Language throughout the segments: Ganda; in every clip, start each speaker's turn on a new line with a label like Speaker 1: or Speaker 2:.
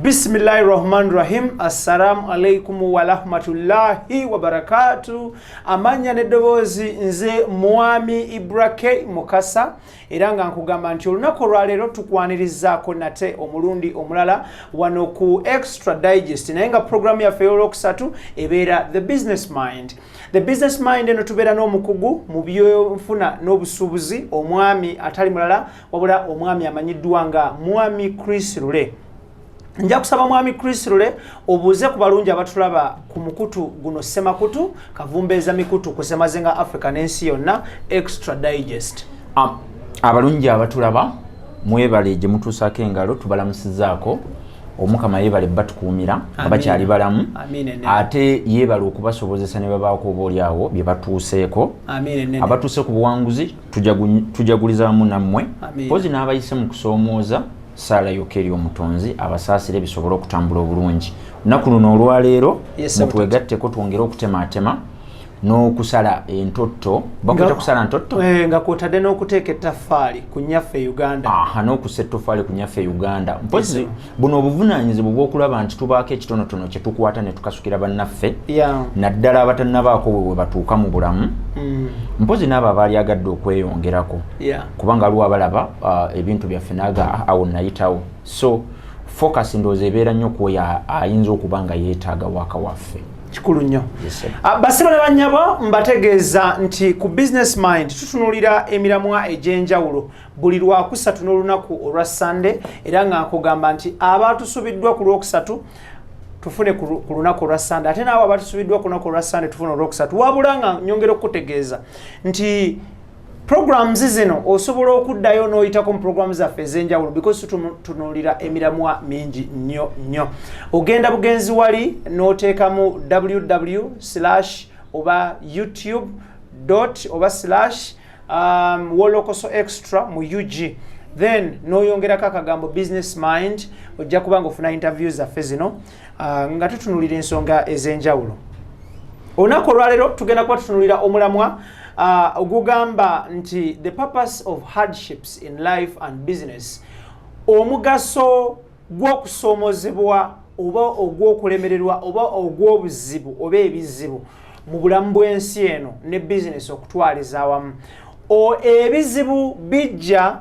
Speaker 1: Bismillahi rahmani rahim. Assalamu alaikum warahmatullahi wabarakatu. Amanya n'eddoboozi, nze Mwami Ibrake Mukasa, era nga nkugamba nti olunaku olwaleero tukwanirizaako nate omulundi omulala wano ku Extra Digest, naye nga puroguramu yaffe ey'olwokusatu ebeera The Business Mind. The Business Mind eno tubeera n'omukugu mu byenfuna n'obusuubuzi, omwami atali mulala wabula omwami amanyiddwa nga Mwami Chris Lule. Nja kusaba Mwami Chris Lule obuuze ku balungi abatulaba ku mukutu guno semakutu kavumbeeza mikutu ku Semazinga Africa n'ensi yonna, Extra Digest.
Speaker 2: Abalungi abatulaba, mwebale gye mutuusaako engalo, tubalamusizaako. Omukama yeebale batukuumira nga bakyali balamu, ate yeebale okubasobozesa ne babaako oba oliawo bye batuuseeko. Abatuuse ku buwanguzi tujagulizaamu nammwe, pozi n'abayise mu kusoomooza, saala yokka eri Omutonzi abasaasire bisobole okutambula obulungi. Olunaku luno olwaleero mutwegatteko twongere okutematema n'okusala entotto. Bakweta kusala ntotto.
Speaker 1: Nga kwotadde n'okuteeka ettaffaali ku nnyaffe Uganda.
Speaker 2: Aha, n'okussa ettoffaali ku nnyaffe Uganda. Mpozi buno obuvunaanyizibwa bw'okulaba nti tubaako ekitonotono kye tukwata ne tukasukira bannaffe, naddala abatannabaako bwe bwe batuuka mu bulamu, mpozi n'abo abaali agadde okweyongerako, kubanga waliwo abalaba ebintu byaffe naga awo nayitawo. So focus ndowooza ebeera nnyo ku oyo ayinza okuba nga yeetaaga waka waffe.
Speaker 1: Kikulu nnyo.
Speaker 2: Yes, sir.
Speaker 1: Basibo ne bannyabo, mbategeeza nti ku Business Mind tutunuulira emiramwa egy'enjawulo buli lwakusatu n'olunaku olwa Sande, era nga nkugamba nti abatusubiddwa ku Lwokusatu tufune ku lunaku olwa Sande, ate naawe abatusubiddwa ku lunaku olwa Sande tufune Olwokusatu. Wabula nga nyongera okukutegeeza nti programs zino osobola okuddayo n'oyitako mu programs zaffe ez'enjawulo, because tutunuulira emiramwa mingi nnyo nnyo. Ogenda bugenzi wali n'oteekamu www slash oba youtube dot oba slash Wolokoso Extra mu UG, then n'oyongerako akagambo Business Mind, ojja kuba nga ofuna interview zaffe zino nga tutunuulira ensonga ez'enjawulo. Olunaku olwaleero tugenda kuba tutunulira omulamwa ogugamba nti "The purpose of hardships in life and business", omugaso gw'okusoomozebwa oba ogw'okulemererwa oba ogw'obuzibu oba ebizibu mu bulamu bw'ensi eno ne bizinesi okutwaliza awamu. Ebizibu bijja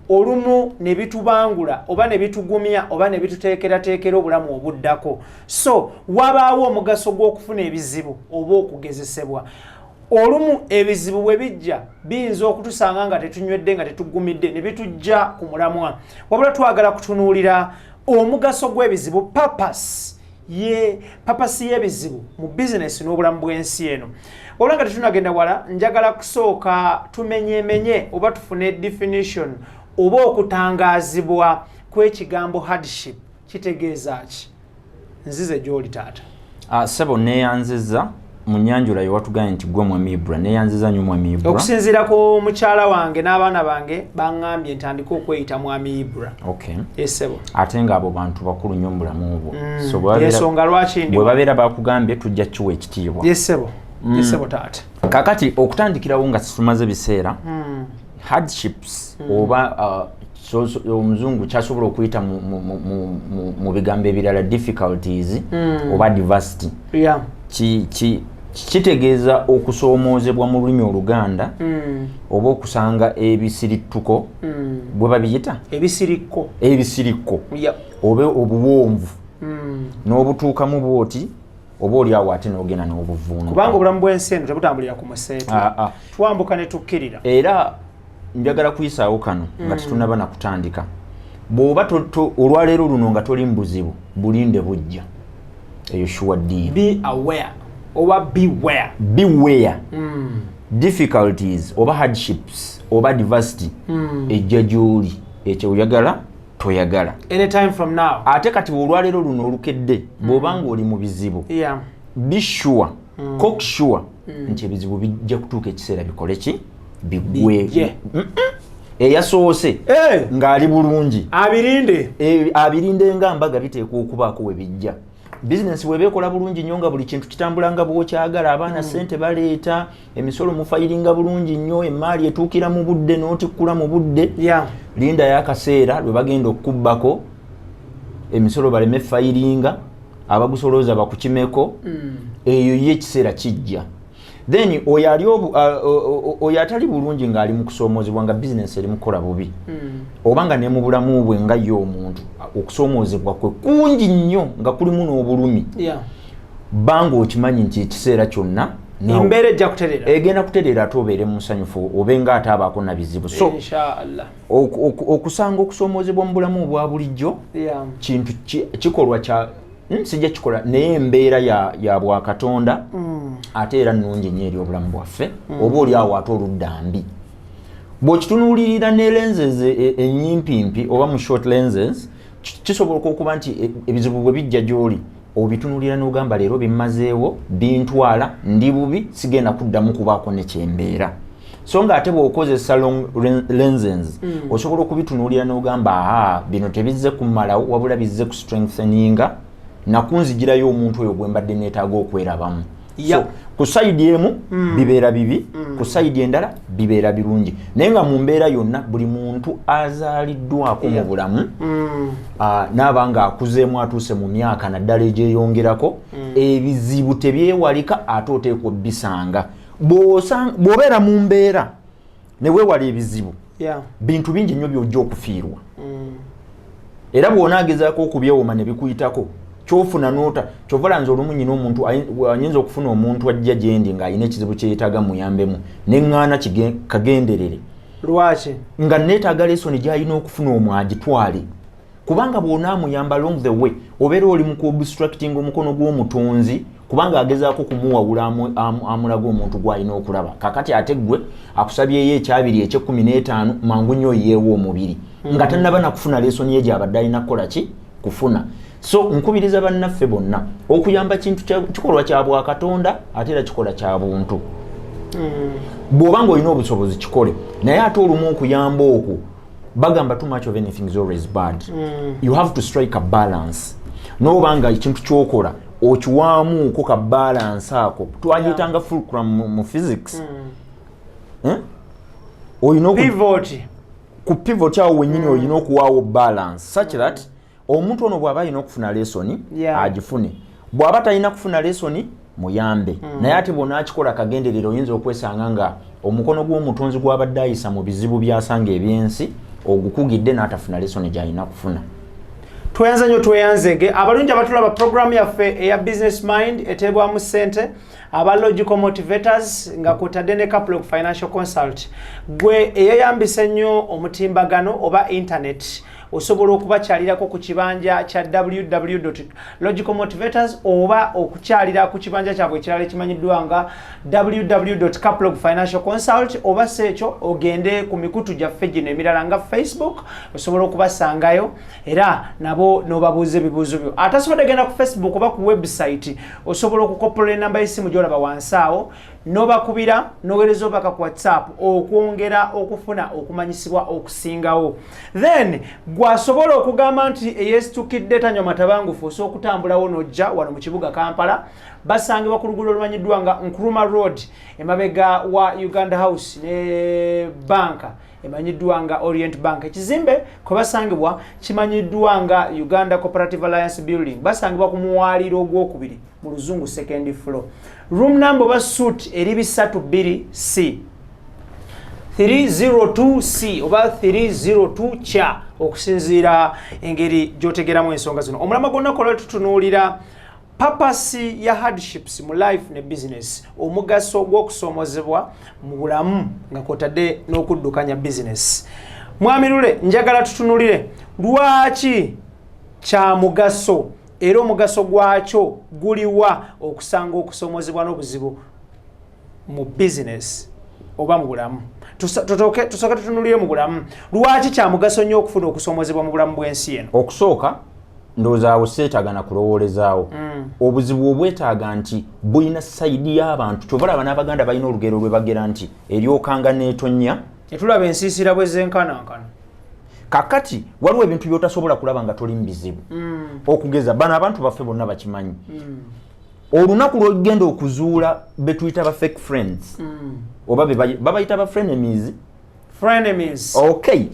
Speaker 1: olumu ne bitubangula oba ne bitugumya oba ne bituteekerateekera obulamu obuddako. So wabaawo omugaso gw'okufuna ebizibu oba okugezesebwa. Olumu ebizibu bwe bijja biyinza okutusanga nga tetunywedde, nga tetugumidde, ne bitujja ku mulamwa. Wabula twagala kutunuulira omugaso gw'ebizibu, purpose ye purpose y'ebizibu mu bizinesi n'obulamu bw'ensi eno. Wabula nga tetunagenda wala, njagala kusooka tumenyemenye oba tufune definition oba okutangaazibwa kw'ekigambo hardship. Kitegeeza ki? Nzize gy'oli, taata.
Speaker 2: Ssebo, neeyanziza mu nyanjula ye watugambye nti gwe Mwami Ibra. Neeyanziza nnyo, Mwami Ibra.
Speaker 1: Okusinziira ku mukyala wange n'abaana bange, baŋŋambye ntandike okweyita Mwami Ibra.
Speaker 2: Okay.
Speaker 1: Esebo.
Speaker 2: Ate ng'abo bantu bakulu nnyo mu bulamu bwo. So
Speaker 1: Yensonga lwaki ndi
Speaker 2: bwe babeera bakugambye, tujja kiwa ekitiibwa.
Speaker 1: Yesebo, yesebo taata.
Speaker 2: Kakati okutandikirawo nga situmaze biseera, hardships oba omuzungu kyasobola okuyita mu bigambo ebirala difficulties oba adversity, kitegeeza okusoomoozebwa mu lulimi Oluganda, oba okusanga ebisirittuko, bwe babiyita.
Speaker 1: Ebisirikko.
Speaker 2: Ebisirikko oba obuwonvu n'obutuukamu bwoti, oba oli awo ate n'ogenda n'obuvuunuka.
Speaker 1: Kubanga obulamu bw'ensi eno tebutambulira ku museetu.
Speaker 2: Ah, ah.
Speaker 1: Twambuka ne tukkirira.
Speaker 2: Era njagala kuyisaawo kano nga tetunaba na kutandika. Bw'oba olwaleero luno nga toli mu buzibu, bulinde bujja. Eyo sure deal.
Speaker 1: Be aware oba beware.
Speaker 2: Beware, difficulties oba hardships oba adversity ejja gy'oli, ekyo oyagala toyagala.
Speaker 1: Anytime from now.
Speaker 2: Ate kati olwaleero luno olukedde, bw'oba nga oli mu bizibu, be sure, cock sure nti ebizibu bijja kutuuka ekiseera bikole ki? Biggwe.
Speaker 1: Bijje.
Speaker 2: Eyasoose ng'ali bulungi,
Speaker 1: abirinde.
Speaker 2: Abirinde nga mbaga, biteekwa okubaako we bijja. Bizinesi bweba ekola bulungi nnyo, nga buli kintu kitambula nga bwokyagala, abaana sente baleeta, emisolo mufayiringa bulungi nnyo, emaali etuukira mu budde n'otikkula mu budde, lindayo akaseera lwe bagenda okukubbako. Emisolo baleme filinga, abagusolooza bakukimeko. Eyo ye ekiseera kijja. Then oyo ali oyo atali bulungi ng'ali mu kusoomoozebwa, nga bizinesi eri mukukola bubi, oba nga ne mu bulamu bwe nga ye omuntu okusoomoozebwa kwe kungi nnyo nga kulimu n'obulumi, banga okimanyi nti ekiseera kyonna
Speaker 1: embeera ejja kuterera.
Speaker 2: Egenda kutereera, ate obeere musanyufu, obe nga ate abaako na bizibu. So
Speaker 1: Inshallah.
Speaker 2: okusanga okusoomoozebwa mu bulamu obwa bulijjo kintu kikolwa kya sijja kikola, naye embeera ya bwakatonda, ate era nnungi nnyo eri obulamu bwaffe. Oba oli awo ate oludda mbi bw'okitunuulirira ne lenses enyimpimpi oba mu short lenses, kisobola okuba nti ebizibu bwe bijja gy'oli, obitunuulira n'ogamba, "Leero bimmazeewo, bintwala, ndi bubi, sigenda kuddamu kubaako ne kyembeera." So nga ate bw'okozesa long lenses, osobola okubitunuulira n'ogamba, "Aa, bino tebizze kummalawo, wabula bizze ku strengtheninga nakunzigirayo omuntu oyo gwe mbadde neetaaga okwerabamu." So ku side emu bibeera bibi, ku side endala bibeera birungi, naye nga mu mbeera yonna buli muntu azaaliddwako mu bulamu, naaba nga akuzeemu, atuuse mu myaka naddala egyeyongerako, ebizibu tebyewalika, ate oteekwa obbisanga. Bw'obeera mu mbeera ne weewala ebizibu, bintu bingi nnyo by'ojja okufiirwa. Era bw'onaagezaako okubyewoma ne bikuyitako, kyofuna noota kyova nze olumu nyina omuntu ayinza okufuna omuntu ajja gyendi ng'alina ekizibu kyeyetaaga muyambemu, neŋŋaana kagenderere.
Speaker 1: Lwaki?
Speaker 2: Nga neetaaga lesson gy'alina okufuna omwo agitwale, kubanga bw'onaamuyamba along the way, obeera oli mu kuobstructing omukono gw'omutonzi, kubanga agezaako kumuwawula amulaga omuntu gw'alina okulaba. Kakati ate gwe akusabyeyo ekyabiri, ekyekumi n'etaano, mangu nnyo oyeewo omubiri nga tannaba nakufuna lesson ye gy'abadde alina kukola ki kufuna. So nkubiriza bannaffe bonna, okuyamba kintu kikolwa kya bwakatonda, ate era kikola kya buntu. Bw'oba ng'olina obusobozi, kikole, naye ate olumu okuyamba okwo bagamba too much of anything is always bad. You have to strike a balance, n'oba nga ekintu kyokola okiwaamuuko ka balance ako, twagiyitanga fulcrum mu physics. Eh? Olina
Speaker 1: pivot.
Speaker 2: Ku pivot awo wennyini olina okuwaawo balance such that omuntu ono bw'aba alina okufuna lesson, agifune. Bw'aba talina kufuna lesson, muyambe. Naye ate bw'onaakikola kagenderere, oyinza okwesanga nga omukono gw'omutonzi gw'abadde ayisa mu bizibu byasanga ebyensi ogukugidde n'atafuna lesson gy'alina kufuna.
Speaker 1: Tweyanze nnyo, tweyanzege abalungi abatulaba. Programu yaffe eya Business Mind eteebwamu ssente aba Logical Motivators, nga kwotadde ne Caplog Financial Consult. Gwe eyeyambisa ennyo omutimbagano oba internet, osobola okubakyalirako ku kibanja kya www logical motivators, oba okukyalira ku kibanja kyabwe ekirala ekimanyiddwa nga www caplog financial consult, oba si ekyo ogende ku mikutu gyaffe gino emirala nga Facebook, osobola okubasangayo era nabo n'obabuuza ebibuuzo byo. Atasobodde genda ku Facebook oba ku website, osobola okukopola enamba y'essimu gy'olaba wansi awo, n'obakubira, n'oweereza obubaka ku WhatsApp okwongera okufuna okumanyisibwa okusingawo. Then gwasobola okugamba nti eyeesitukidde tanywa matabangufu, osobola okutambulawo n'ojja wano mu kibuga Kampala. Basangibwa ku luguudo olumanyiddwa nga Nkrumah Road, emabega wa Uganda House ne banka emanyiddwa nga Orient Bank. Ekizimbe kwe basangibwa kimanyiddwa nga Uganda Cooperative Alliance Building. Basangibwa ku muwaliro ogwokubiri, mu luzungu second floor, room number oba suite eri 32 C, 302 C oba 302 kya, okusinziira engeri gy'otegeramu ensonga zino. Omulamwa gw'olunaku olwali tutunuulira purpose ya hardships mu life ne business, omugaso gw'okusoomozebwa mu bulamu nga kwotadde n'okuddukanya business. Mwami Lule, njagala tutunulire lwaki kya mugaso era omugaso gwakyo guliwa okusanga okusoomozebwa n'obuzibu mu business oba mu bulamu. Tusooke tutunulire mu bulamu, lwaki kya mugaso nnyo okufuna okusoomozebwa mu bulamu bw'ensi eno?
Speaker 2: Okusooka, ndowooza awo seetaaga na kulowoolezaawo. Obuzibu obwetaaga nti bulina side y'abantu. Kyova olaba n'Abaganda balina olugero lwe bagera nti eryokanga n'etonnya,
Speaker 1: netulaba ensiisira bwe zenkanankana.
Speaker 2: Kakati waliwo ebintu by'otasobola kulaba nga toli mu bizibu. Okugeza bano abantu baffe bonna bakimanyi, olunaku lwogenda okuzuula betuyita ba fake friends, oba babayita ba frenemies.
Speaker 1: Frenemies.
Speaker 2: Okay.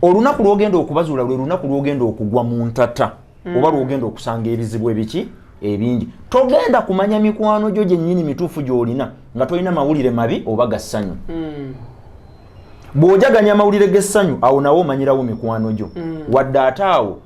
Speaker 2: Olunaku lwogenda okubazuula lwe lunaku lwogenda okugwa mu ntata. Oba lwogenda okusanga ebizibu ebiki ebingi. Togenda kumanya mikwano gyo gyennyini mituufu gy'olina nga tolina mawulire mabi oba ga ssanyu. Bw'ojaganya amawulire g'essanyu, awo nawe omanyirawo mikwano gyo. Wadde ate awo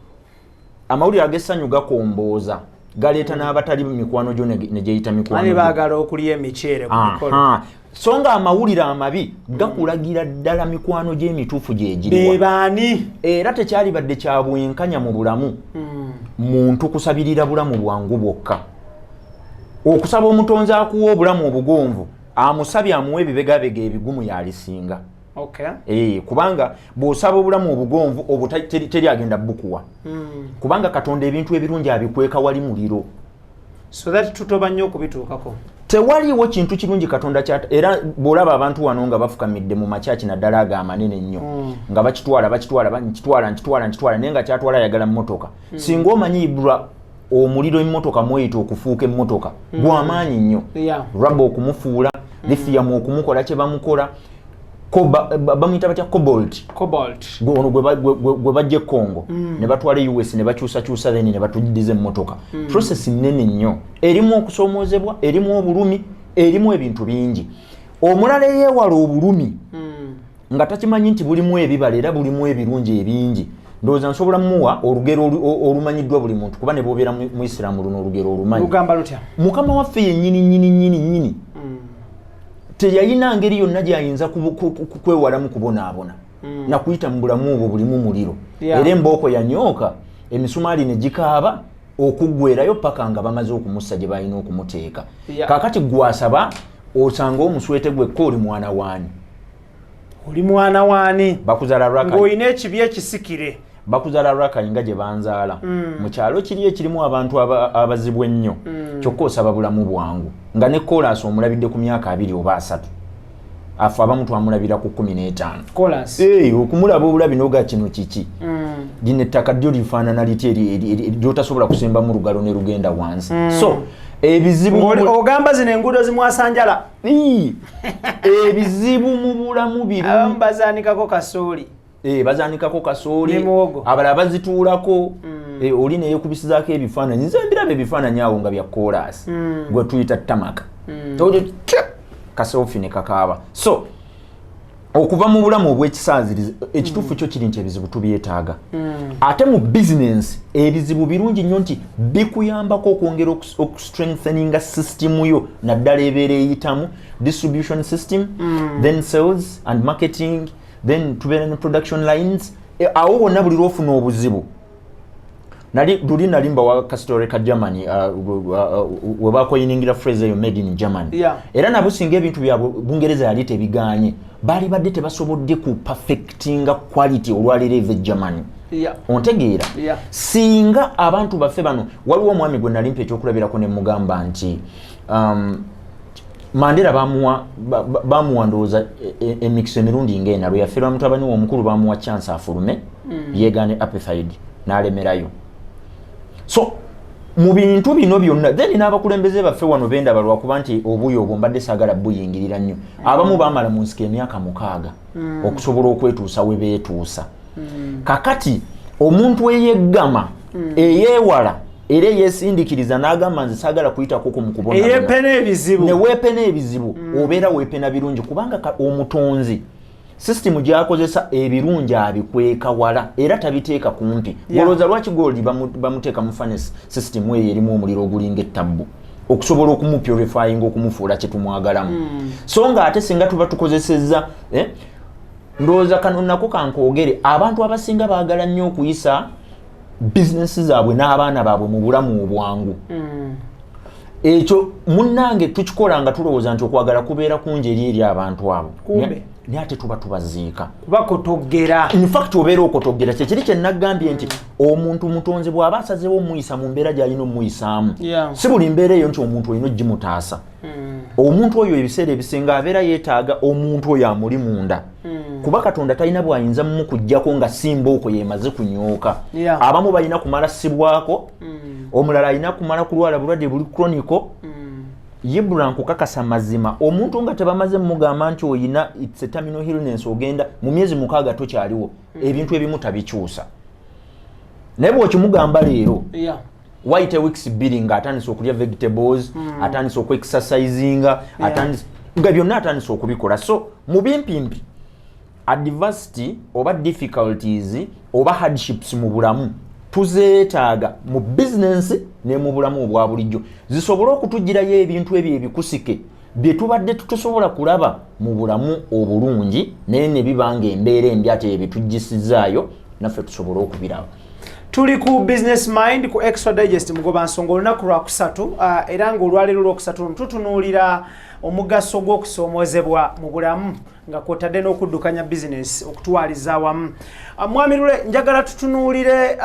Speaker 2: amawulire ag'essanyu gakombooza, galeeta n'abatali mikwano gyo ne gyeyita mikwano
Speaker 1: Ani
Speaker 2: gyo.
Speaker 1: Baagala okulya emiceere ku mikolo.
Speaker 2: Aha. So nga amawulire amabi gakulagira ddala mikwano gy'emituufu gyegiriwa.
Speaker 1: Bebaani?
Speaker 2: Era tekyalibadde kya bwenkanya mu bulamu muntu kusabirira bulamu bwangu bwokka. Okusaba omutonzi akuwa obulamu obugonvu, amusabye amuwa ebibegabega ebigumu yalisinga. Kubanga bw'osaba obulamu obugonvu obwo teri agenda bukuwa, kubanga Katonda ebintu ebirungi abikweka wali muliro.
Speaker 1: So that tutoba nnyo okubituukako.
Speaker 2: Tewaliiwo kintu kirungi Katonda kyata. Era bw'olaba abantu wano nga bafukamidde mu makyaki, naddala ago amanene ennyo, nga bakitwala bakitwala nkitwala nkitwala nkitwala, naye nga kyatwala ayagala mmotoka. Singa omanyi ibra omuliro emmotoka mweyita okufuuka emmotoka, gwamaanyi nnyo. Raba okumufuula, lithium okumukola kye bamukola, bamuyita batya, cobalt.
Speaker 1: Cobalt.
Speaker 2: Ono gwe bajja e Congo ne batwala e US ne bakyusakyusa, then ne batuddiza emmotoka. Process nene nnyo, erimu okusoomoozebwa, erimu obulumi, erimu ebintu bingi. Omulala eyeewala obulumi nga takimanyi nti bulimu ebibala era bulimu ebirungi ebingi, ndowooza nsobola muwa olugero olumanyiddwa buli muntu, kuba ne bwobeera mu Isiraamu luno olugero olumanyi.
Speaker 1: Lugamba lutya?
Speaker 2: Mukama waffe yennyini nnyini nnyini nnyini teyalina ngeri yonna gyayinza kwewalamu kubonaabona nakuyita mu bulamu obwo bulimu muliro. Era embooko yanyooka, emisumaali ne gikaaba okuggwerayo paka nga bamaze okumussa gye balina okumuteeka. Kaakati gwasaba osanga omuswete gwekka, oli mwana waani?
Speaker 1: Oli mwana waani?
Speaker 2: Bakuzaala lwaka?
Speaker 1: Ng'olina ekibi ekisikire.
Speaker 2: Bakuzaala lwakayi nga gye banzaala mu kyalo kiri ekirimu abantu abazibu ennyo, kyokka osaba bulamu bwangu, nga ne koolaasi omulabidde ku myaka 20 oba 30. Afe abamu twamulabira ku 15.
Speaker 1: Kolas.
Speaker 2: Okumulaba obulabi noga kino kiki? Lino ettaka ddyo lifaanana litya lyotasobola kusembamu lugalo ne lugenda wansi? So ebizibu
Speaker 1: Ogamba zino enguudo zimwasanjala.
Speaker 2: Ii, ebizibu mu bulamu birungi.
Speaker 1: Abamu bazaanikako kasooli.
Speaker 2: Bazaanikako kasooli.
Speaker 1: Ne muwogo.
Speaker 2: Abalala bazituulako. Oli neyekubisizaako ebifaananyi. Nze mbiraba ebifaananyi awo nga bya koolaasi gwe tuyita tamaka, kaselfie ne kakaaba. So okuva mu bulamu obw'ekisaazirizi, ekituufu kyo kiri nti ebizibu tubyetaaga. Ate mu bizinensi ebizibu birungi nnyo nti bikuyambako okwongera okustrengtheninga system yo, naddala ebeera eyitamu distribution system, then sales and marketing, then tubeera ne production lines. Awo wonna buli lwofuna obuzibu. Nali luli nali mbawa kasitore ka Germany, we bakoyiningira phrase eyo "made in Germany". Era nabo singa ebintu byabwe Bungereza yali tebiganye, baali badde tebasobodde ku perfectinga quality olwaleero eva e Germany. Ontegeera?
Speaker 1: Yeah.
Speaker 2: Singa abantu baffe bano, waliwo omwami gwe nali mpa ekyokulabirako ne mugamba nti Mandela bamuwa ndowooza emikisa emirundi ng'ena. Lwe yafiirwa mutabani we omukulu, bamuwa chance afulume yeegaane apartheid, n'alemerayo. So mu bintu bino byonna, then n'abakulembeze baffe wano bendaba, lwakuba nti obuuyi obwo mbadde saagala buyingirira nnyo, abamu baamala mu nsiko emyaka 6 okusobola okwetuusa we beetuusa. Kakati omuntu eyeggama, eyeewala era eyeesindikiriza n'agamba nze saagala kuyitako ku mukubona,
Speaker 1: Eyepena ebizibu.
Speaker 2: Ne weepena ebizibu, obeera weepena birungi, kubanga omutonzi sisitimu gy'akozesa ebirungi abikweka wala era tabiteeka kumpi. Olowooza lwaki gold bamuteeka mu furnace system eyo erimu omuliro ogulinga ettabbu okusobola okumupurifyinga, okumufuula kyetumwagalamu? So nga ate singa tuba tukozesezza, ndowooza kano nako kankoogere, abantu abasinga baagala nnyo okuyisa bizinesi zaabwe n'abaana baabwe mu bulamu obwangu. Ekyo munnange tukikola nga tulowooza nti okwagala kubeera kungi eri abantu abo.
Speaker 1: Kumbe.
Speaker 2: Naye ate tuba tubaziika.
Speaker 1: Bakotogera.
Speaker 2: In fact obeera okotogera. Kyekiri kyenagambye nti omuntu mutonzi bw'aba asazeewo omuyisa mu mbeera gy'alina omuyisaamu, si buli mbeera eyo nti omuntu olina ogimutaasa. Omuntu oyo ebiseera ebisinga abeera yeetaaga omuntu oyo amuli munda, kuba Katonda talina bw'ayinza mumukugjako nga simba okwo yemaze kunyooka. Abamu balina kumala sibwako, omulala alina kumala kulwala bulwadde buli chronic. Yibula nkukakasa mazima, omuntu nga tebamaze mugamba nti oyina its a terminal illness, ogenda mu myezi 6 tokyaliwo, ebintu ebimu tabikyusa. Naye bw'okimugamba leero, wayite weeks 2 ng'atandise okulya vegetables, atandise okuexercisinga, atandise nga byonna atandise okubikola. So mu bimpimpi, adversity oba difficulties oba hardships mu bulamu tuzeetaaga mu bizinensi ne mu bulamu obwa bulijjo, zisobole okutugirayo ebintu ebyo ebikusike bye tubadde tutosobola kulaba mu bulamu obulungi, naye ne biba nga embeera embi ate ebituggisizaayo naffe tusobole okubiraba.
Speaker 1: Tuli ku Business Mind ku Extra Digest Mugoba Nsonga, olunaku lwakusatu, era nga olwaleero lwokusatu tutunuulira omugaso gw'okusoomozebwa mu bulamu nga kwotadde n'okuddukanya bizinesi okutwaliza awamu. Mwami Lule, njagala tutunuulire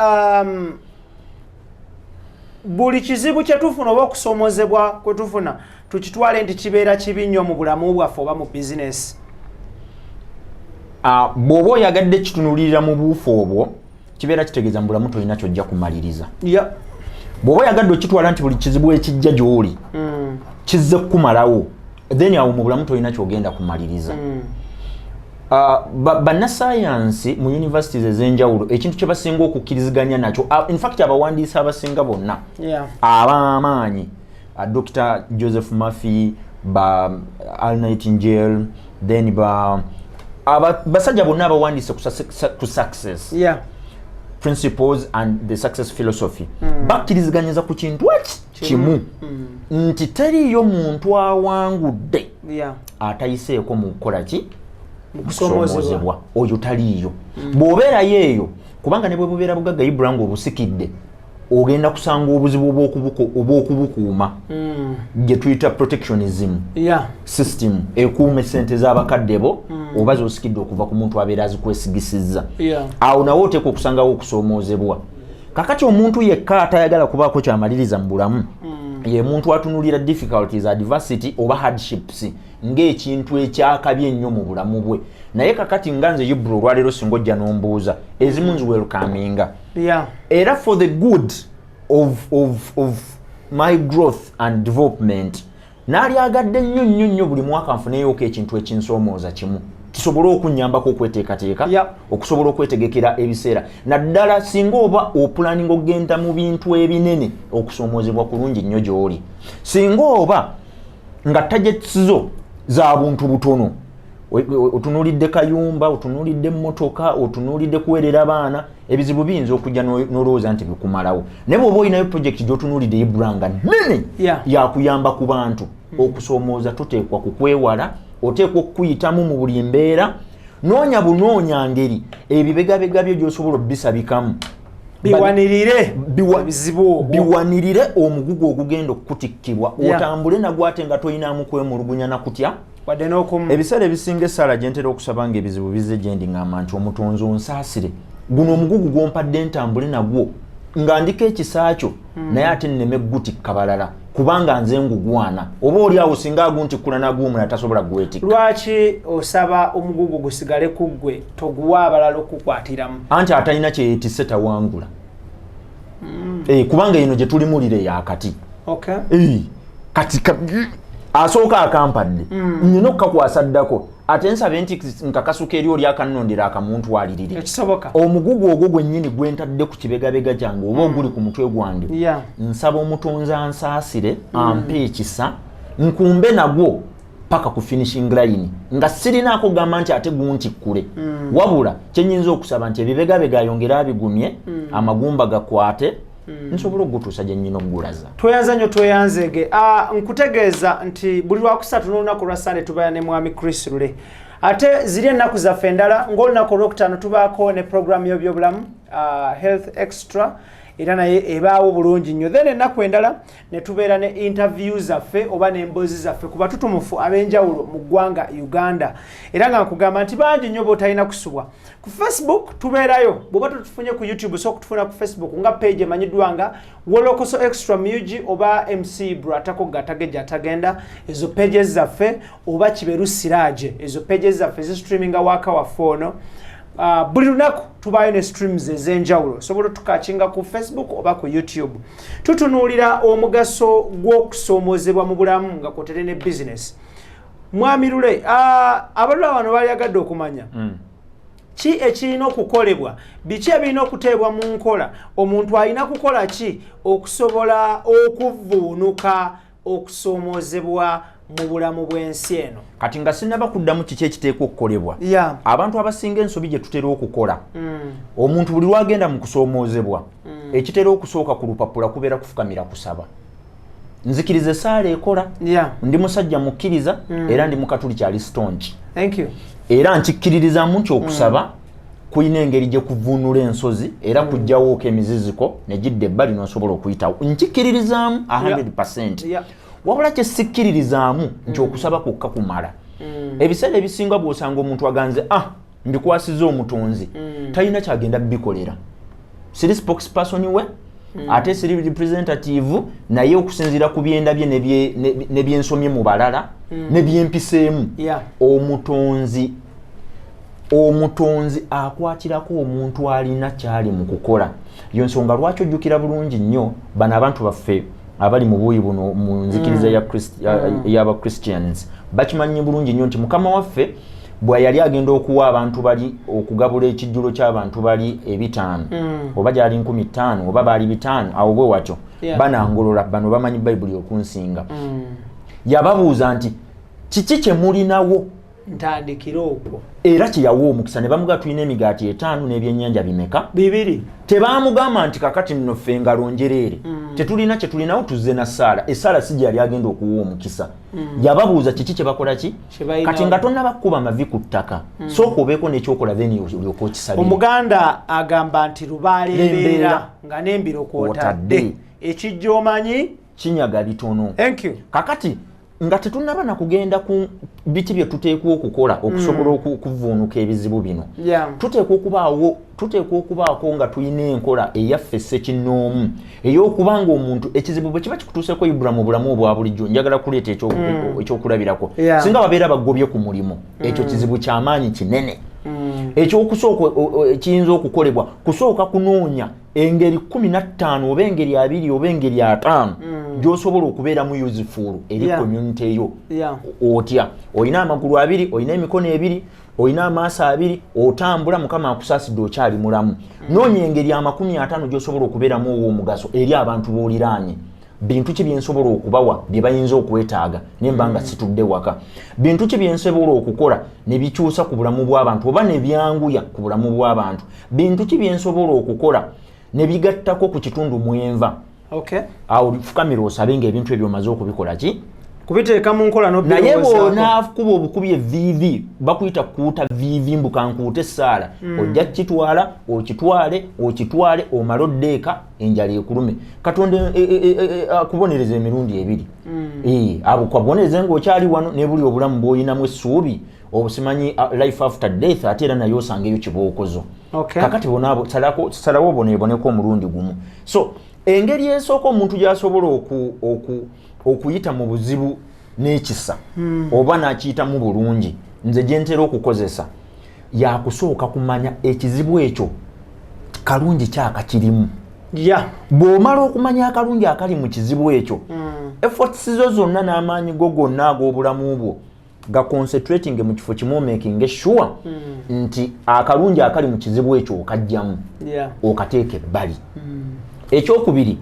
Speaker 1: buli kizibu kye tufuna oba okusoomozebwa kwe tufuna, tukitwale nti kibeera kibi nnyo mu bulamu bwaffe oba mu bizinesi?
Speaker 2: Bw'oba oyagadde kitunuulirira mu buufu obwo, kibeera kitegeeza mu bulamu tolina kyojja kumaliriza. Bw'oba oyagadde okitwala nti buli kizibu ekijja gy'oli kizze kukumalawo, then awo mu bulamu tolina kyogenda kumaliriza. Bannasayansi mu universities ez'enjawulo, ekintu kye basinga okukkiriziganya nakyo, in fact abawandiisi abasinga bonna ab'amaanyi, Dr Joseph Murphy, ba Earl Nightingale, then ba basajja bonna abawandiise ku success principles and the success philosophy, bakkiriziganyiza ku kintu eki kimu nti teriiyo muntu awangudde atayiseeko mu kukola ki?
Speaker 1: Mu kusomoozebwa.
Speaker 2: Kusomoozebwa. Oyo taliiyo. Bw'obeerayo eyo, kubanga ne bwe bubeera bugagga, Ibra, nga obusikidde, ogenda kusanga obuzibu obw'okubukuuma gye tuyita protectionism system ekuuma esente z'abakadde bo oba zosikidde okuva ku muntu abeera azikwesigisizza. Awo nawe oteekwa okusangawo okusoomoozebwa. Kakati omuntu yekka atayagala kubaako kyamaliriza mu bulamu ye muntu atunulira difficulties, adversity oba hardships ng'ekintu ekyakabi ennyo mu bulamu bwe. Naye kakati nga nze Ibra, olwaleero singa ojja n'ombuuza, ezimu nziwelcominga era for the good of my growth and development. Naalyagadde nnyo nnyo nnyo buli mwaka nfuneyoko ekintu ekinsoomooza kimu kisobole okunyambako okweteekateeka, okusobola okwetegekera ebiseera, naddala singa oba oplanninga okugenda mu bintu ebinene. Okusoomoozebwa kulungi nnyo gy'oli singa oba nga targets zo za buntu butono. Otunuulidde kayumba, otunuulidde emmotoka, otunuulidde kuweerera baana, ebizibu biyinza okujja n'olowooza nti bikumalawo. Naye bw'oba olinayo project gy'otunuulidde, Ibra, nga nnene, yakuyamba ku bantu, okusoomooza toteekwa kukwewala, oteekwa okukuyitamu mu buli mbeera. Noonya bunoonya ngeri ebibegabega byo gy'osobola obisabikamu.
Speaker 1: Biwanirire ebizibu obwo.
Speaker 2: Biwanirire omugugu ogugenda okukutikkibwa, otambule nagwo ate nga toyinamu kwemulugunya nakutya
Speaker 1: wadde n'okumu.
Speaker 2: Ebiseera ebisinga essaala gye ntera okusaba nga ebizibu bizze gye ndi, ŋŋamba nti, "Omutonzi, onsaasire, guno omugugu gwompadde ntambule nagwo nga ndiko ekisa kyo, naye ate nneme gutikka balala, kubanga nze ngugwana." Oba oli awo singa aguntikkula nagwomulala tasobola gwetikka.
Speaker 1: Lwaki osaba omugugu gusigale ku ggwe, toguwa abalala okukwatiramu?
Speaker 2: Anti atalina kyeyetisse tawangula. Eh, kubanga eno gye tulimulire yakati. Eh, kati asooka akampadde, nyina okukakwasa ddako, ate nsabe nti nkakasuka eri oli akannondera akamuntwalirire.
Speaker 1: Ekisoboka.
Speaker 2: Omugugu ogwo gwennyini gwentadde ku kibegabega kyange oba oguli ku mutwe gwange, nsaba Omutonzi ansaasire, ampe ekisa, nkumbe nagwo paka ku finishing line nga sirinaako gamba nti ate guntikkule. Wabula kyenyinza okusaba nti ebibegabega ayongere abigumye, amagumba gakwate, nsobola okugutuusa gye nnyina okugulaza.
Speaker 1: Tweyanza nnyo, tweyanzeege. Ah, nkutegeeza nti buli lwakusatu n'olunaku lwa Sande tubeera ne Mwami Chris Lule. Ate ziri ennaku zaffe endala, ng'olunaku olwokutaano tubaako ne programu y'ebyobulamu, Health Extra, era naye ebaawo bulungi nnyo. Then ennaku endala ne tubeera ne interview zaffe oba n'emboozi zaffe ku batutumufu ab'enjawulo mu ggwanga Uganda, era nga nkugamba nti bangi nnyo b'otalina kusubwa. Ku Facebook tubeerayo. Bw'oba totufunye ku YouTube, so okutufuna ku Facebook nga page emanyiddwa nga Wolokoso Extra Mugi oba MC Bratako Gatageja atagenda, ezo pages zaffe, oba Kiberu Siraje, ezo pages zaffe zistreaminga waka waffe ono. Buli lunaku tubaayo ne streams ez'enjawulo, osobola otukakinga ku Facebook oba ku YouTube. Tutunuulira omugaso gw'okusoomozebwa mu bulamu nga kwotere ne business. Mwami Lule, abalula bano balyagadde okumanya Ki ekirina okukolebwa? Biki ebirina okuteebwa mu nkola? Omuntu alina kukola ki okusobola okuvvuunuka okusoomoozebwa mu bulamu bw'ensi eno?
Speaker 2: Kati nga sinaba kuddamu kiki ekiteekwa okukolebwa, abantu abasinga ensobi gye tutera okukola, omuntu buli lwagenda mu kusoomoozebwa, ekitera okusooka ku lupapula kubeera kufukamira kusaba. Nzikiriza esaala ekola. Ndi musajja mukkiriza, era ndi mukatuliki ali staunch.
Speaker 1: Thank you.
Speaker 2: Era nkikkiririzamu nti okusaba kulina engeri gye kuvuunula ensozi era kujjawooko emiziziko ne gidda ebbali n'osobola okuyitawo. Nkikkiririzaamu 100. Wabula kyesikkiririzaamu nti okusaba kwokka kumala. Ebiseera ebisinga bw'osanga omuntu aganze, "Ah, mbikwasiza omutonzi," talina kyagenda bikolera. Siri spokesperson we, ate siri representative, naye okusinziira ku byendabye ne byensomye mu balala ne byempiseemu, omutonzi akwatirako omuntu alina kyali mu kukola. Yo nsonga lwaki ojjukira bulungi nnyo bano abantu baffe abali mu buuyi buno mu nzikiriza y'Abachristians bakimanyi bulungi nnyo nti Mukama waffe bwe yali agenda okuwa abantu bali okugabula ekijjulo ky'abantu bali 500, oba gyali 5000 oba baali 500, awo bwe watyo, banangolola bano bamanyi Bayibuli okunsinga, yababuuza nti, "Kiki kye mulinawo?"
Speaker 1: Ntandikire okwo.
Speaker 2: Era kyeyawa omukisa ne bamugaa, "Tulina emigaati 5 n'ebyennyanja bimeka?"
Speaker 1: 2.
Speaker 2: Tebamugamba nti, "Kakati nno ffe engalo njereere, tetulina kye tulinawo, tuzze na ssaala." Essaala si gye yali agenda okuwa omukisa. Yababuuza kiki kye bakola ki.
Speaker 1: Kye balinawo.
Speaker 2: Kati nga tonnaba kukuba mavi ku ttaka, sooka obeeko n'ekyokola, then olyoka okisabire.
Speaker 1: Omuganda agamba nti lubaale embeera
Speaker 2: N'embeera.
Speaker 1: nga n'embiro kwotadde.
Speaker 2: Kwotadde.
Speaker 1: Ekijja omanyi.
Speaker 2: Kinyaga bitono.
Speaker 1: Thank you.
Speaker 2: Kakati nga tetunnaba na kugenda ku biki bye tuteekwa okukola okusobola okuvuunuka ebizibu bino, tuteekwa okubaako nga tulina enkola eyaffe ssekinnoomu ey'okubanga omuntu ekizibu bwe kiba kikutuuseko, Ibra, mu bulamu obwa bulijjo, njagala kuleeta ekyokulabirako. Singa babeera bagobye ku mulimu, ekyo kizibu kyamaanyi kinene. Ekyokusooka ekiyinza okukolebwa kusooka kunoonya engeri 15 oba engeri 20 oba engeri 50 gy'osobola okubeeramu useful eri community eyo. Otya? Olina amagulu abiri, olina emikono ebiri, olina amaaso abiri, otambula, Mukama akusaasidde, okyali mulamu. Noonya engeri 50 gy'osobola okubeeramu ow'omugaso eri abantu b'oliraanye. Bintu ki byensobola okubawa bye bayinza okwetaaga nemba nga situdde waka? Bintu ki byensobola okukola ne bikyusa ku bulamu bw'abantu oba ne byanguya ku bulamu bw'abantu? Bintu ki byensobola okukola ne bigattako ku kitundu mwenva? Awo fukamira osabe nga ebintu ebyo omaze okubikola ki?
Speaker 1: Kubiteeka mu nkola.
Speaker 2: Naye
Speaker 1: n'obbirowoozaako.
Speaker 2: Bw'onaakuba obukubi eviivi, bakuyita kuuta viivi, mbu kankuute essaala, ojja kukitwala okitwale okitwale, omale odde eka enjala ekulume. Katonda akubonereza emirundi ebiri. Abo kwabonereze ng'okyali wano ne buli obulamu bw'olinamu essuubi obusimanyi, life after death, ate era naye osangeyo kibookozo. Kakati bonaabo salawo oboneeboneko omulundi gumu. So engeri esooka omuntu gy'asobola okuyita mu buzibu n'ekisa oba n'akiyitamu bulungi, nze gye ntera okukozesa, yakusooka kumanya ekizibu ekyo kalungi kyakakirimu. Bw'omala okumanya akalungi akali mu kizibu ekyo, efforts zo zonna n'amaanyi go gonna ag'obulamu bwo gaconcentrating mu kifo kimu, omaking sure nti akalungi akali mu kizibu ekyo okajjamu, okateeka ebbali. Ekyokubiri,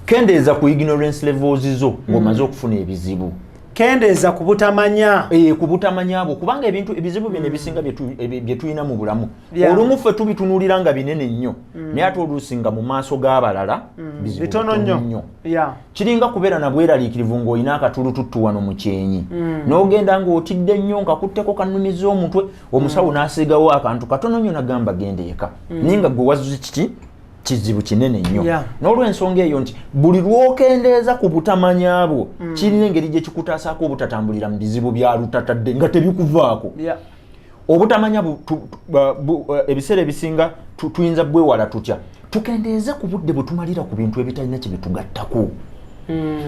Speaker 2: kendeeza ku ignorance levels zo ng'omaze okufuna ebizibu.
Speaker 1: Kendeeza ku butamanya.
Speaker 2: Ku butamanya bwo, kubanga ebintu ebizibu bino ebisinga bye tulina mu bulamu, olumu ffe tubitunulira nga binene nnyo, naye ate oluusi nga mu maaso g'abalala bizibu
Speaker 1: bitono nnyo.
Speaker 2: Kiringa kubeera na bweraliikirivu ng'olina akatulututtu wano mu kyenyi, n'ogenda ng'otidde nnyo, nkakutteko kannumiza omutwe, omusawo n'asiigawo akantu katono nnyo nagamba, "Genda eka," naye nga gwe wazuze kiki? Kizibu kinene nnyo. N'olwensonga eyo nti buli lw'okendeeza ku butamanya bwo, kirina engeri gye kikutaasaako obutatambulira mu bizibu bya lutatadde nga tebikuvaako. Obutamanya ebiseera ebisinga tuyinza bwewala tutya? Tukendeeze ku budde bwe tumalira ku bintu ebitalina kye bitugattako,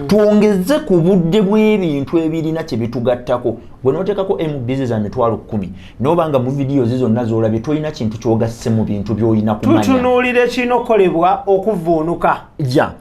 Speaker 2: twongeze ku budde bw'ebintu ebirina kye bitugattako. Bwe nooteekako MBs za 100,000, noba nga mu videos zonna z'olabye tolina kintu ky'ogasse mu bintu by'olina kumanya.
Speaker 1: Tutunuulira ekirina okukolebwa okuvuunuka.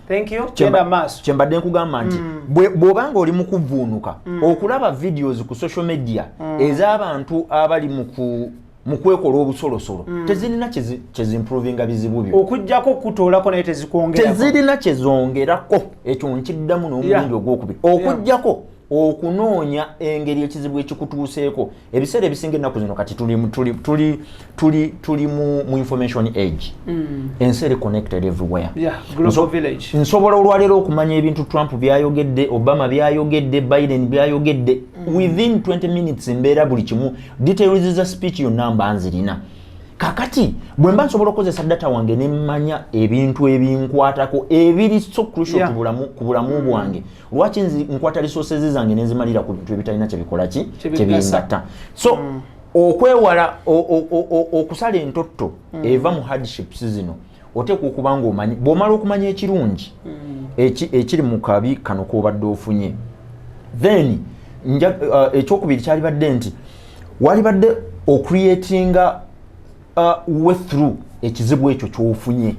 Speaker 1: Thank you. Genda maaso.
Speaker 2: Kyembadde nkugamba nti bw'obanga oli mu kuvuunuka, okulaba videos ku social media ez'abantu abali mu ku Mu kwekola obusolosolo, tezirina kyezimprovinga bizibu byo.
Speaker 1: Okugjako kutoolako, naye tezikwongerako.
Speaker 2: Tezirina kyezongerako. Ekyo nkiddamu n'omulundi ogwokubiri, okugjako okunoonya engeri ekizibu ekikutuuseeko. Ebiseera ebisinga ennaku zino kati tuli, tuli, tuli, tuli, tuli mu information age. Ensi eri connected everywhere.
Speaker 1: Yeah, global village.
Speaker 2: Nsobola olwaleero okumanya ebintu Trump byayogedde, Obama byayogedde, Biden byayogedde. Within 20 minutes mbeera buli kimu, details za speech yonna mba nzirina. Kakati bwe mba nsobola okukozesa data wange nemmanya ebintu ebinkwatako ebiri so crucial ku bulamu bwange, lwaki nkwata resources zange nenzimalira ku bintu ebitalina kyebikola ki?
Speaker 1: Kyebigasa.
Speaker 2: Kyebingatta. So okwewala okusala entotto eva mu hardships zino, oteekwa okuba nga omanyi, bw'omala okumanya ekirungi ekiri mu kabi kano k'obadde ofunye, then ekyokubiri kyalibadde nti walibadde ocreatinga way through ekizibu ekyo ky'ofunye,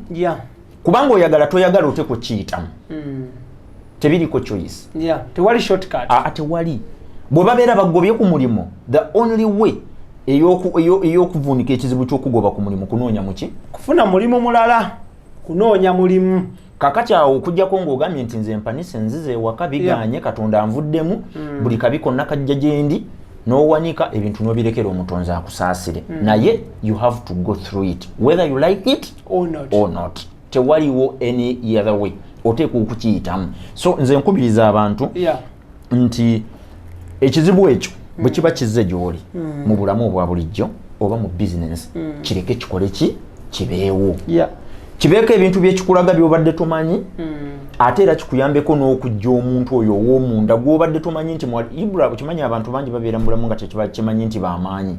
Speaker 2: kubanga oyagala toyagala oteekwa okiyitamu. Tebiriko choice.
Speaker 1: Yeah. Tewali shortcut.
Speaker 2: Aa, tewali. Bwe babeera bagobye ku mulimu, the only way ey'okuvuunika ekizibu ky'okugoba ku mulimu kunoonya muki?
Speaker 1: Kufuna mulimu mulala, kunoonya mulimu.
Speaker 2: Kakati awo okugjako ng'ogambye nti nze mpanise, nzize ewaka, biganye, Katonda anvuddemu, buli kabi konna kajja gye ndi, n'owanika ebintu n'obirekera Omutonzi akusaasire. Naye you have to go through it whether you like it
Speaker 1: or not.
Speaker 2: Or not. Tewaliwo any other way, oteekwa okukiyitamu. So nze nkubiriza abantu nti ekizibu ekyo bwe kiba kizze gy'oli mu bulamu obwa bulijjo oba mu bizinensi, kireke kikole ki? Kibeewo. Kibeeko ebintu byekikulaga byobadde tomanyi, ate era kikuyambeko n'okujja omuntu oyo ow'omunda gw'obadde tomanyi nti Ibra, okimanyi abantu bangi babeera mu bulamu nga tekimanyi nti bamaanyi.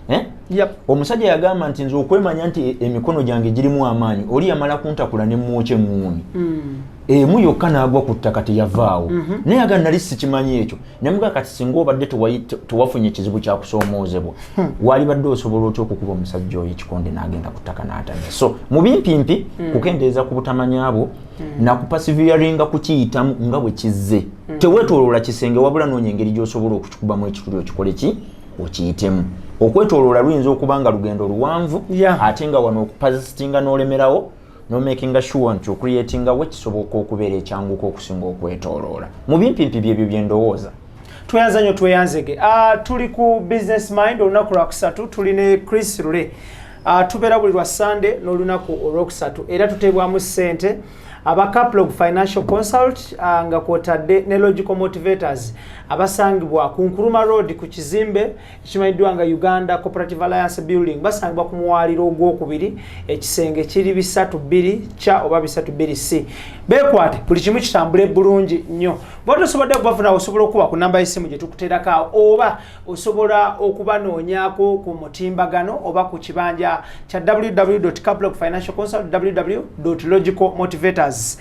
Speaker 2: Eh?
Speaker 1: Yep.
Speaker 2: Omusajja yagamba nti nze okwemanya nti emikono gyange girimu amaanyi, oli yamala kuntakula ne mwokya eŋŋuuni emu yokka n'agwa ku ttaka, teyavaawo. Naye aga nali sikimanyi ekyo. Nemuga kati singa obadde tewafunye ekizibu kyakusoomoozebwa, walibadde osobola otya okukuba omusajja oyo ekikonde n'agenda ku ttaka n'atamya? So mu bimpimpi, kukendeeza ku butamanya bwo nakupersevering'a kukiyitamu nga bwe kizze. Teweetooloola kisenge, wabula noonya engeri gy'osobola okukikubamu ekituli, okikole ki? Okiyitemu. Okwetooloola luyinza okuba nga lugendo luwanvu, ate nga wano okupersistinga n'olemerawo nomakinga sure nti ocreatinga we kisoboka okubeera ekyanguka okusinga okwetooloola. Mu bimpimpi byebyo byendowooza.
Speaker 1: Tweyanza nnyo, tweyanzege. Tuli ku Business Mind olunaku lwakusatu, tuli ne Chris Lule. Tubeera buli lwa Sande n'olunaku olwokusatu, era tuteebwamu ssente aba Caplog Financial Consult, nga kwotadde ne Logical Motivators, abasangibwa ku Nkuruma Road ku kizimbe ekimanyiddwa nga Uganda Cooperative Alliance Building. Basangibwa ku muwaaliro ogwokubiri, ekisenge kiri 32 kya oba 32 c. Beekwate, buli kimu kitambule bulungi nnyo. Bw'oba tosobodde kubafuna, osobola okuba ku namba y'essimu gye tukuteerako awo, oba osobola okubanoonyaako ku mutimbagano oba ku kibanja kya www caplog financial consult, www logical motivators.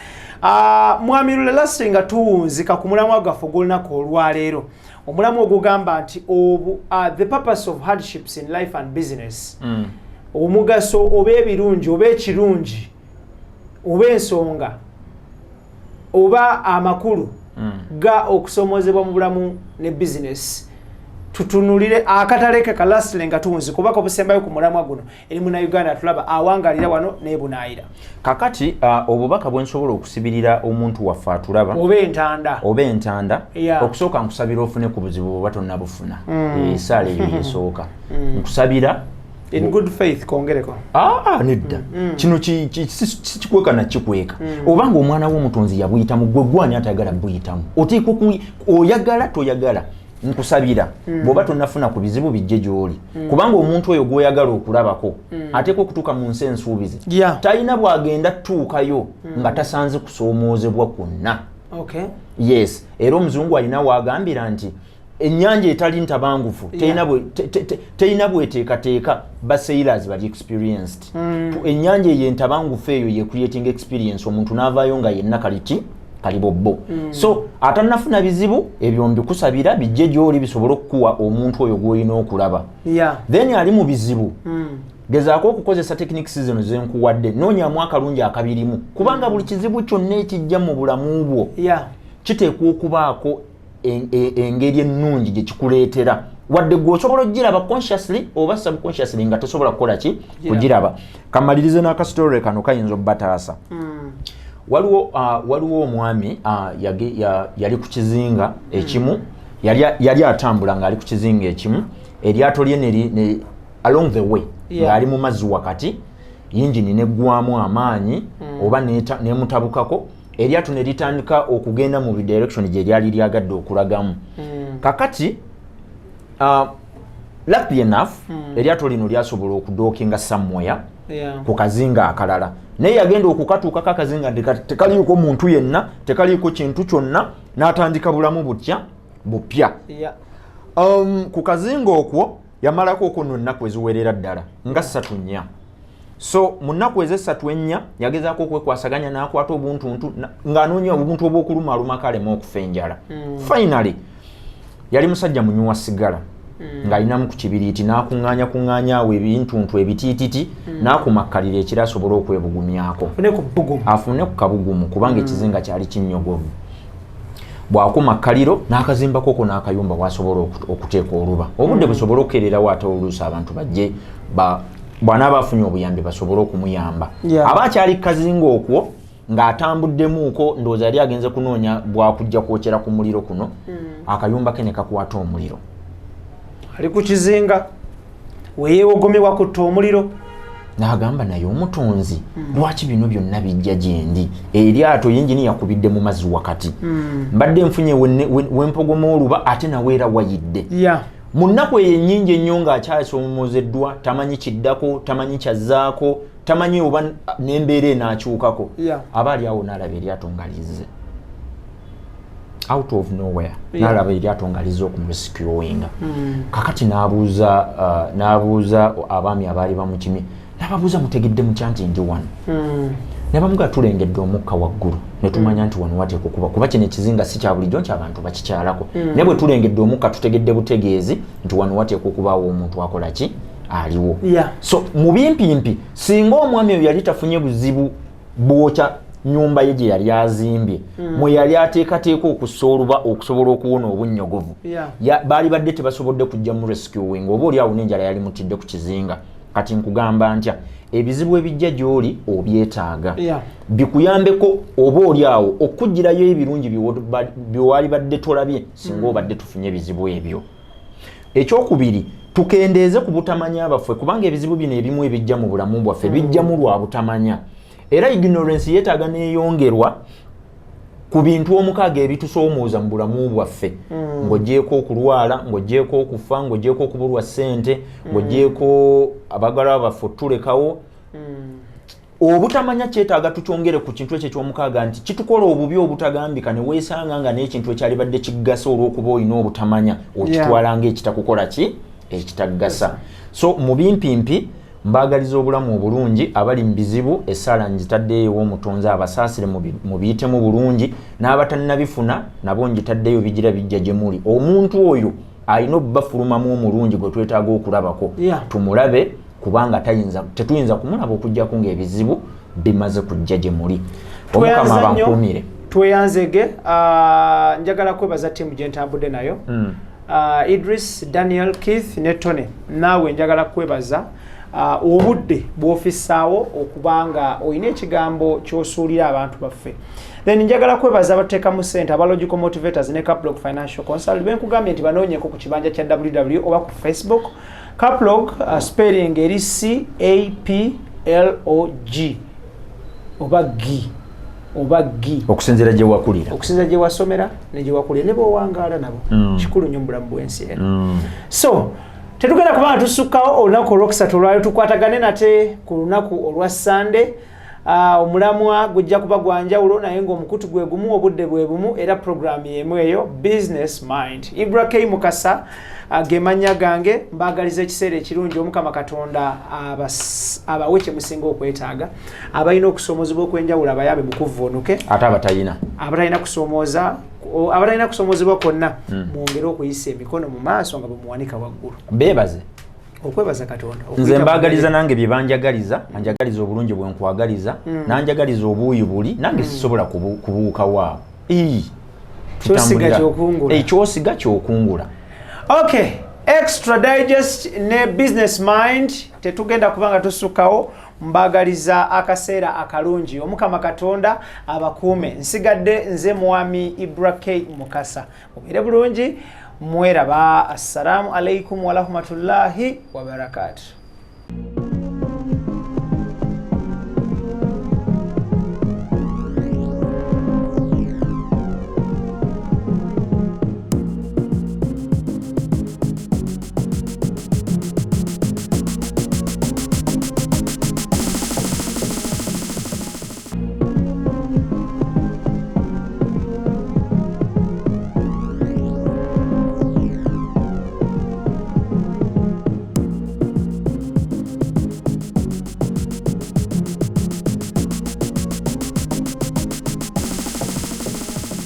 Speaker 1: Mwami Lule, last nga tuwunzika ku mulamwa gwaffe ogw'olunaku olwaleero, omulamwa ogugamba nti the purpose of hardships in life and business, omugaso oba ebirungi oba ekirungi oba ensonga oba amakulu ga okusomozebwa mu bulamu ne bizinesi. Tutunulire akatale ke kalasile nga tuwunzika obubaka obusembayo ku mulamwa guno eri Munauganda tulaba awangalira wano nebunaayira.
Speaker 2: Kakati obubaka bwe nsobola okusibirira omuntu waffe atulaba
Speaker 1: oba entanda.
Speaker 2: Oba entanda. Okusooka nkusabira ofune ku buzibu bwoba tonnabufuna. Esaala eyo yesooka nkusabira.
Speaker 1: In good faith, kongereko.
Speaker 2: Aa, nedda, kino si kikweka na kikweka. Obanga omwana w'Omutonzi yabuyitamu, gwe gwani atayagala buyitamu? Oteekwa oyagala toyagala, nkusabira bw'oba tonnafuna ku bizibu bijje gy'oli, kubanga omuntu oyo gw'oyagala okulabako ateekwa okutuuka mu nsi ensuubize. Talina bw'agenda tuukayo nga tasanze kusoomoozebwa kwonna. Yes, era omuzungu alina waagambira nti ennyanja etali ntabangufu terina bweteekateeka ba sailors bali experienced. Ennyanja eyo entabangufu eyo ye creating experience, omuntu n'avaayo nga yenna kaliki kalibobbo. So atannafuna bizibu ebyo, mbikusabira bijje gy'oli bisobole okukuwa omuntu oyo gw'olina okulaba. Then ali mu bizibu, gezaako okukozesa techniques zino zenkuwadde, noonyamu akalungi akabirimu, kubanga buli kizibu kyonna ekijja mu bulamu bwo kiteekwa okubaako engeri ennungi gye kikuleetera. Wadde gwe osobola ogiraba consciously oba subconsciously nga tosobola kukola ki, kugiraba. Kamalirize n'akasitore kano kayinza obbataasa. Waliwo omwami yali ku kizinga ekimu, yali atambula ng'ali ku kizinga ekimu, eryato lye ne along the way ng'ali mu mazzi wakati, yingini neggwamu amaanyi oba nemutabukako, eryato ne litandika okugenda mu direction gye lyali lyagadde okulagamu. Kakati luckily enough, eryato lino lyasobola okudockinga somewhere ku kazinga akalala, naye yagenda okukatuukako akazinga tekaliiko muntu yenna, tekaliiko kintu kyonna, n'atandika bulamu butya bupya. Ku kazinga okwo yamalako okwo nno ennaku eziwerera ddala nga 3, 4. So mu nnaku ez'essatu ennya yagezaako okwekwasaganya n'akwata obuntuntu ng'anoonya obuntu obw'okulumaalumako aleme okufa enjala. Finally yali musajja munywi wa sigala, ng'alinamu ku kibiriiti, n'akuŋŋaanya kuŋŋaanya awo ebintuntu ebitiititi, n'akumakkalira ekiro asobole okwebugumyako,
Speaker 1: afune ku bbugumu,
Speaker 2: afune ku kabugumu, kubanga ekizinga kyali kinnyogovu. Bw'akuma kkaliro n'akazimbakoko n'akayumba wasobola okuteeka oluba, obudde busobole okukeererawo, ate oluusi abantu bajje bw'anaaba afunye obuyambi basobole okumuyamba. Aba akyali kazinga okwo ng'atambuddemuuko, ndowooza yali agenze kunoonya bwakujja kwokyera ku muliro kuno, akayumba ke ne kakwata omuliro.
Speaker 1: Ali ku kizinga weyeewogomye wakutta omuliro.
Speaker 2: N'agamba, naye omutonzi, lwaki bino byonna bijja gyendi? Eryato yingini yakubidde mu mazzi wakati, mbadde nfunye wempogoma oluba, ate naweera wayidde. Mu nnaku eyo ennyingi ennyo ng'akyasoomozeddwa, tamanyi kiddako, tamanyi kyazzaako, tamanyi oba n'embeera enaakyukako. Aba ali awo n'alaba eryato nga lizze out of nowhere. N'alaba eryato nga lizze okumurescuinga. Kakati n'abuuza abaami abaali bamukimye, n'ababuuza, mutegedde mutya nti ndi wano? Ne bamugaa, tulengedde omukka waggulu ne tumanya nti wano wateeka okuba, kuba kino ekizinga si kya bulijjo nti abantu bakikyalako, naye bwe tulengedde omukka tutegedde butegeezi nti wano wateeka okubaawo omuntu akola ki, aliwo. So mu bimpimpi, singa omwami oyo yali tafunye buzibu bwokya nyumba ye gye yali azimbye, mwe yali ateekateeka okussa oluba okusobola okuwona obunnyogovu, baali badde tebasobodde kujja mu rescuing, oba oli awo n'enjala yali mutidde ku kizinga. Kati nkugamba ntya, ebizibu ebijja gy'oli obyetaaga bikuyambeko oba oli awo okugirayo ebirungi byewali badde tolabye singa obadde tufunye ebizibu ebyo. Ekyokubiri, tukendeeze ku butamanya baffe, kubanga ebizibu bino ebimu ebijja mu bulamu bwaffe bijjamu lwa butamanya, era ignorance yeetaaga neeyongerwa ku bintu 6 ebitusoomooza mu bulamu bwaffe, ng'ogyeko okulwala, ng'ogyeko okufa, ng'ogyeko okubulwa ssente, ng'ogyeko abagalwa baffe otulekawo. Obutamanya kyetaaga tukyongere ku kintu ekyo ekyomukaaga, nti kitukola obubi obutagambika, ne weesanga nga n'ekintu ekyalibadde kiggasa, olw'okuba olina obutamanya okitwala ng'ekitakukola ki, ekitaggasa. So mu bimpimpi, mbaagaliza obulamu obulungi. Abali mu bizibu, essaala ngitaddeyo ew'omutonzi abasaasire mubiyitemu bulungi, n'abatannabifuna nabo ngitaddeyo, bigira bijja gye muli. Omuntu oyo alina obbafulumamu omulungi gwe twetaaga okulabako, tumulabe, kubanga tayinza, tetuyinza kumulaba okuggyako ng'ebizibu bimaze kujja gye muli. Omukama
Speaker 1: Tweyanza nnyo.
Speaker 2: abankuumire.
Speaker 1: Tweyanzege. Njagala kwebaza ttiimu gye ntambudde nayo, Idris, Daniel, Keith ne Tony. Naawe njagala kwebaza obudde bw'ofissaawo okubanga olina ekigambo ky'osuulira abantu baffe. Then njagala kwebaza abateekamu ssente, aba Logical Motivators ne Caplog Financial Consult, benkugambye nti banoonyeko ku kibanja kya ww oba ku Facebook. Caplog, spelling eri C A P L O G oba G oba G,
Speaker 2: okusinziira gye wakulira.
Speaker 1: Okusinziira gye wasomera ne gye wakulira ne bwowangaala nabo. Kikulu nnyo mu bulamu bw'ensi eno. So tetugenda kubanga tusukkawo olunaku olwokusatu olwali, tukwatagane nate ku lunaku olwa Sande. Omulamwa gujja kuba gwa njawulo, naye ng'omukutu gwe gumu, obudde bwe bumu, era programu y'emu eyo, Business Mind. Ibra K Mukasa ge mannya gange. Mbaagaliza ekiseera ekirungi. Omukama Katonda abawe kye musinga okwetaaga. Abalina okusoomozebwa okw'enjawulo abayambe mu kuvvuunuke.
Speaker 2: Ate abatayina?
Speaker 1: Abatalina kusoomooza, abatalina kusoomozebwa kwonna, mwongere okuyisa emikono mu maaso nga bwe muwanika waggulu.
Speaker 2: Beebaze.
Speaker 1: Okwebaza Katonda.
Speaker 2: Nze
Speaker 1: Okuyita
Speaker 2: mbaagaliza nange bye banjagaliza. Anjagaliza obulungi bwe nkwagaliza, nanjagaliza obuuyi buli nange sisobola kubuukawo awo. Ii,
Speaker 1: Kyosiga
Speaker 2: tutambulira-
Speaker 1: kyokungula.
Speaker 2: Eh, kyosiga kyokungula.
Speaker 1: Okay. Extra Digest ne Business Mind, tetugenda kubanga tusukkawo. Mbagaliza akaseera akalungi, Omukama Katonda abakuume. Nsigadde nze Mwami Ibra K Mukasa. Mubeere bulungi, mweraba. Assalamu alaikum warahmatullahi wabarakatu.